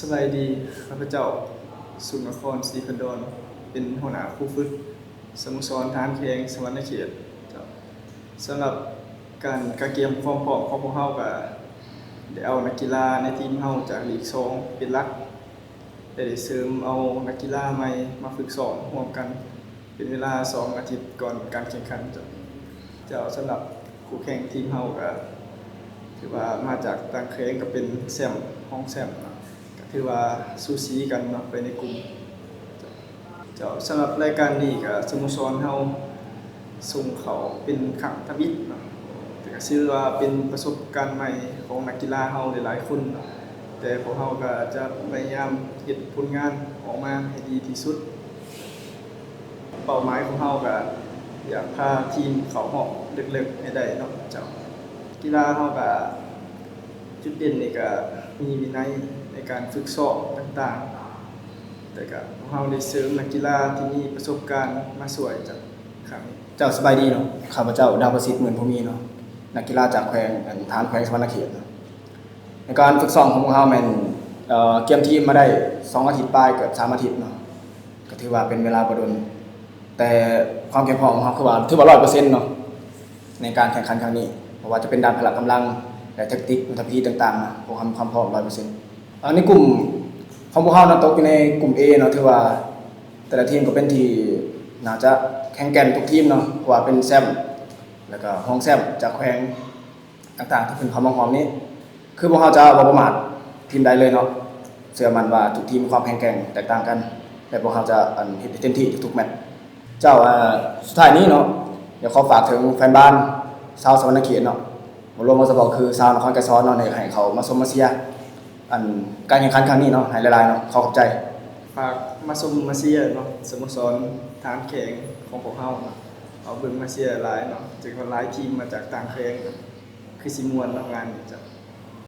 ສະບາຍດີ, ຂ້າພະເຈົ້າ ສຸນນະຄອນ ສີພັນດອນ ເປັນຫົວໜ້າຄູຝຶກສະໂມສອນທະຫານແຂວງສະຫວັນນະເຂດ. ເຈົ້າ, ສຳລັບການກະກຽມຄວາມພ້ອມຂອງພວກເຮົາ ກະໄດ້ເອົານັກກິລາໃນທີມເຮົາຈາກລີກສອງເປັນຫຼັກ ແລະ ໄດ້ເສີມເອົານັກກິລາໃໝ່ມາຝຶກຊ້ອມຮ່ວມກັນ ເປັນເວລາສອງອາທິດກ່ອນການແຂ່ງຂັນ. ເຈົ້າ, ສຳລັບຄູ່ແຂ່ງທີມເຮົາກະຖືວ່າມາຈາກຕ່າງແຂວງ ກະເປັນແຊ້ມ ຮອງແຊ້ມ ກະຖືວ່າສູສີກັນເນາະ ໄປໃນກຸ່ມ. ເຈົ້າ, ສຳລັບລາຍການນີ້ກະສະໂມສອນເຮົາສົ່ງເຂົ້າເປັນຄັ້ງທຳອິດເນາະ ແຕ່ກະຖືວ່າເປັນປະສົບການໃໝ່ຂອງນັກກິລາເຮົາຫຼາຍໆຄົນເນາະ ແຕ່ພວກເຮົາກະຈະພະຍາຍາມເຮັດຜົນງານອອກມາໃຫ້ດີທີ່ສຸດ. ເປົ້າໝາຍຂອງເຮົາກະຢາກພາທີມເຂົ້າຮອບເລິກໆໃຫ້ໄດ້ເນາະເຈົ້າ. ກິລາເຮົາກະຈຸດເດັ່ນນີ້ກະມີວິໄນໃນການຝຶກຊ້ອມຕ່າງໆ ແຕ່ກະພວກເຮົາໄດ້ເສີມນັກກິລາທີ່ມີປະສົບການມາຊ່ວຍເຈົ້າ ຄັ້ງນີ້. ເຈົ້າ, ສະບາຍດີເນາະ, ຂ້າພະເຈົ້າ ດາວປະສິດ ໝື່ນພູມີເນາະ, ນັກກິລາຈາກແຂວງ ອັນ ທະຫານແຂວງສະຫວັນນະເຂດເນາະ. ໃນການຝຶກຊ້ອມຂອງພວກເຮົາແມ່ນ ເອີ ກຽມທີມມາໄດ້ສອງອາທິດປາຍ ເກືອບສາມອາທິດເນາະ ກະຖືວ່າເປັນເວລາບໍ່ດົນ ແຕ່ຄວາມພຽງພໍຂອງເຮົາຄືວ່າຖືວ່າຮ້ອຍເປີເຊັນເນາະ ໃນການແຂ່ງຂັນຄັ້ງນີ້ ບໍ່ວ່າຈະເປັນດ້ານພະລະກຳລັງ ແລະ ແທັກຕິກ ຍຸດທະວິທີຕ່າງໆ ພວກເຮົາມີຄວາມພ້ອມຮ້ອຍເປີເຊັນ. ເອີ ໃນກຸ່ມຂອງພວກເຮົາເນາະ ຕົກຢູ່ໃນກຸ່ມ A ເນາະ ຖືວ່າແຕ່ລະທີມກໍເປັນທີ່ໜ້າຈະແຂງແກ່ນທຸກທີມເນາະ ເພາະວ່າເປັນແຊ້ມ ແລ້ວກໍຮອງແຊ້ມຈາກແຂວງ ຕ່າງໆທີ່ເພິ່ນເຂົ້າມາຮ່ວມນີ້ ຄືພວກເຮົາຈະບໍ່ປະໝາດທີມໃດເລີຍເນາະ. ເຊື່ອໝັ້ນວ່າທຸກທີມມີຄວາມແຂງແກ່ງແຕກຕ່າງກັນ ແລະ ພວກເຮົາຈະ ອັນ ເຮັດໃຫ້ເຕັມທີ່ທຸກໆແມັດ. ເຈົ້າ, ເອີ ສຸດທ້າຍນີ້ເນາະ ຢາກຂໍຝາກເຖິງແຟນບານຊາວສະຫວັນນະເຂດເນາະ ບໍ່ລວມ ບໍ່ສະເພາະຄືຊາວນະຄອນໄກສອນເນາະ ໃຫ້ເຂົ້າມາຊົມມາເຊຍ ອັນ ການແຂ່ງຂັນຄັ້ງນີ້ເນາະ ໃຫ້ຫຼາຍໆເນາະ. ຂໍຂອບໃຈ. ຝາກມາຊົມມາເຊຍເນາະ ສະໂມສອນທະຫານແຂວງຂອງພວກເຮົາເນາະ ເອົາເບິ່ງມາເຊຍຫຼາຍເນາະ ເຊິ່ງວ່າຫຼາຍທີມມາຈາກຕ່າງແຂວງ ຄືຊິມ່ວນເນາະ ງານນີ້ເຈົ້າ.